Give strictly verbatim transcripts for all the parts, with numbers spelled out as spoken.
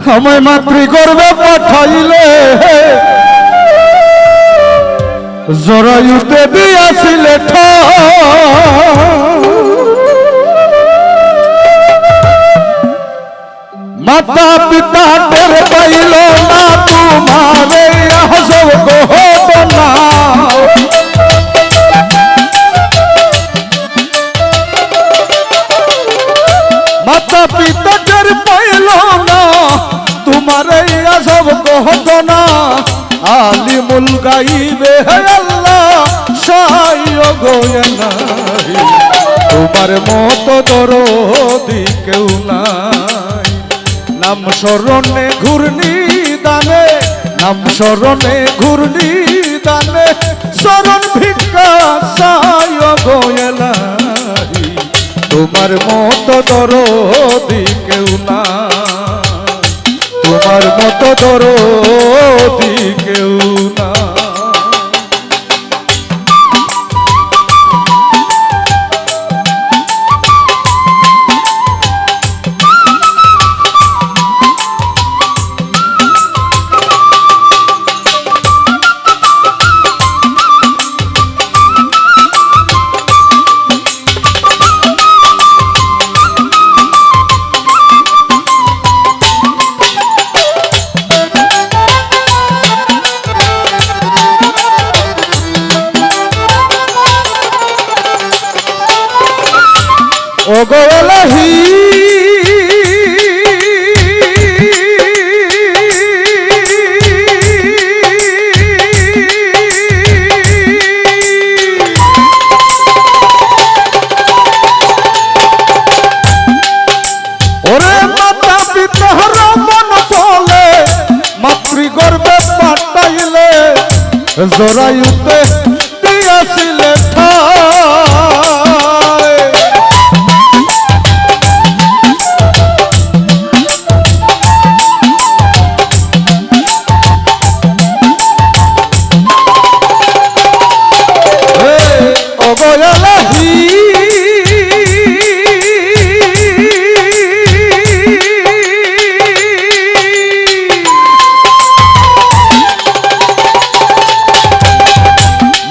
আমায় মাতৃগর্ভে পাঠাইলে জরায়ুতে দিয়াছিলে ঠাই। মাতা পিতা টের পাইল না তোমার এই আজব ঘটনা। মাতা পিতা টের পাইল না তোমার এই আজব ঘটনা। আলিমুল গাইবে হে আল্লাহ, শায়ো গো এলাহি, তোমার মতো দরদি কেউ নাই। নাম স্মরণে ঘূর্ণি দানে, নাম স্মরণে ঘূর্ণি দানে, স্মরণ ভিক্ষা চাই গো এলাহি, তোমার মতো দরদি কেউ না, তোমার মতো দরদি কেউ না। ও গো এলাহি, ওরে মাতা পিতার মন বলে, মাতৃগর্ভে পাঠাইলে, জরায়ুতে দিয়াছিলে ঠাই। এ, ও গো এলাহি।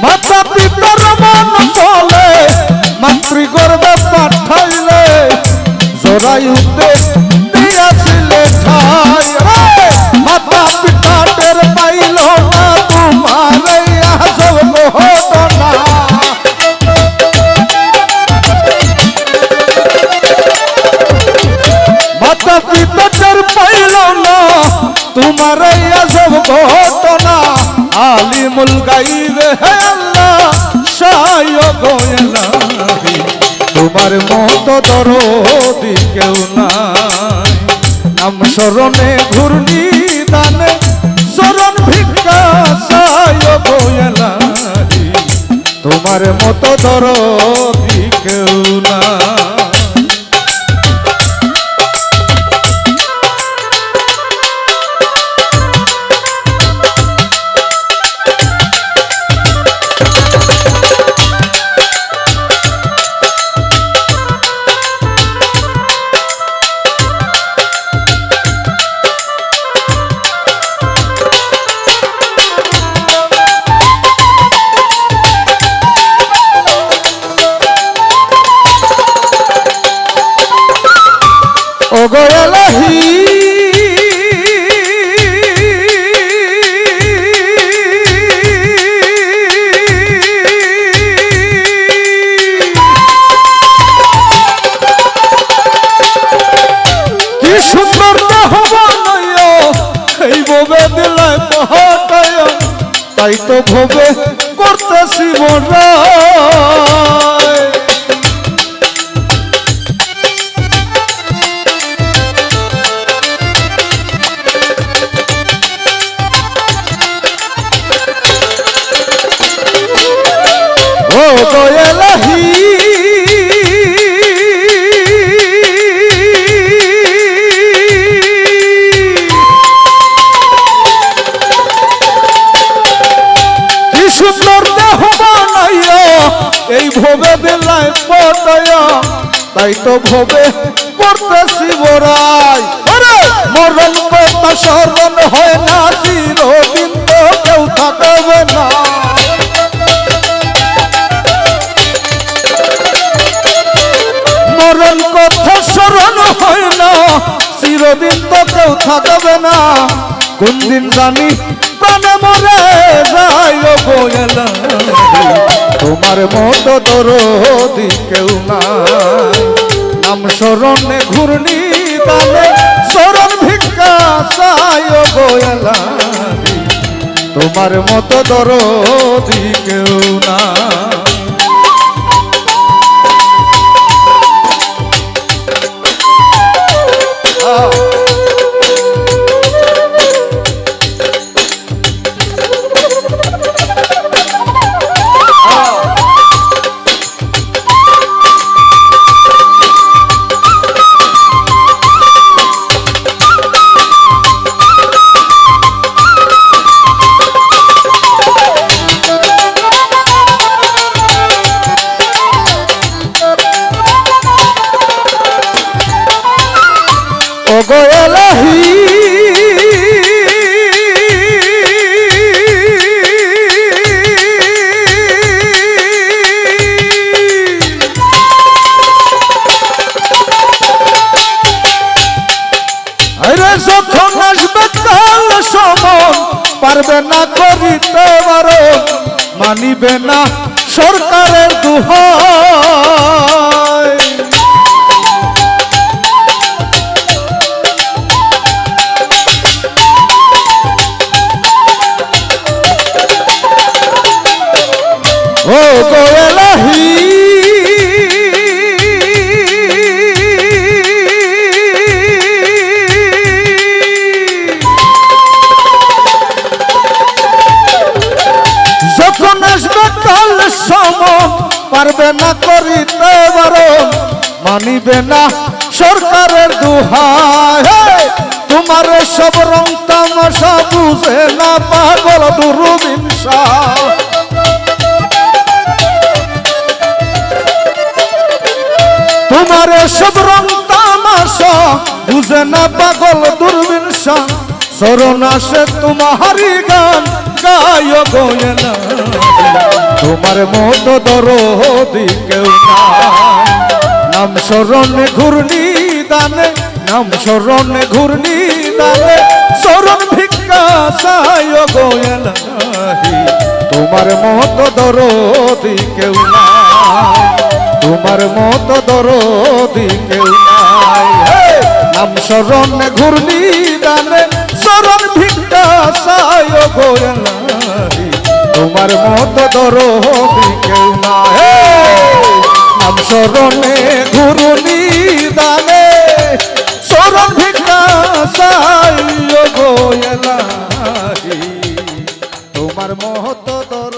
মাতা পিতার মন বলে, মাতৃগর্ভে পাঠাইলে, জরায়ুতে দিয়াছিলে ঠাই। হে, মাতা পিতা টের পাইল না তোমার এই আজব ঘটনা। মাতা পিতা টের পাইল না তোমার এই আজব ঘটনা। আলিমুল গাইবে হে আল্লাহ, শায়ো গো এলাহি, তোমার মতো দরদি কেউ নাই। নাম স্মরণে ঘূর্ণি দানে, স্মরণ ভিক্ষা চাই গো এলাহি, তোমার মতো দরদি কেউ নাই। ও গো এলাহি, কি সুন্দর দেহ বানাইয়া, এই ভবে দিলায় পাঠাইয়া, তাই তো ভবে করতেছি বড়াই। ও গো এলাহি, কি সুন্দর দেহ বানাইয়া, এই ভবে দিলায় পাঠাইয়া, তাই তো ভবে করতেছি বড়াই। আরে মরণ তো কেউ থাকবে না, কোন দিন জানি প্রাণে মরে যাই ও গো এলাহি। তোমার মতো দরদি কেউ নাই, নাম স্মরণে ঘূর্ণি দানে চরণ ভিক্ষা চাই ও গো এলাহি। তোমার মতো দরদি কেউ নাই। ও গো এলাহি, আরে যখন আসবে কাল সময়, পারবে না করিতে বারণ, মানিবে না সরকারের দোহাই। ও গো এলাহি, যখন আসবে কাল সময়, পারবে না করিতে বারণ, মানিবে না সরকারের দোহাই। হে! তোমার সব রং তামাশা বুঝে না পাগল দূরবীন শাহ। তোমার সব রং তামাশা বুঝে না পাগল দূরবীন শাহ। স্মরণ আসে তোমারই গান গাই ও গো এলাহি। তোমার মতো দরদি কেউ নাই। নাম স্মরণে ঘূর্ণি দানে, নাম স্মরণে ঘূর্ণি দানে চরণ ভিক্ষা চাই ও গো এলাহি। তোমার মতো দরদি কেউ নাই, তোমার মতো দরদি কেউ নাই। হে! নাম স্মরণে ঘূর্ণি দানে চরণ ভিক্ষা চাই ও গো এলাহি। তোমার মতো দরদি কেউ নাই। হে! নাম স্মরণে ঘূর্ণি দানে চরণ ভিক্ষা চাই ও গো এলাহি। তোমার মতো দর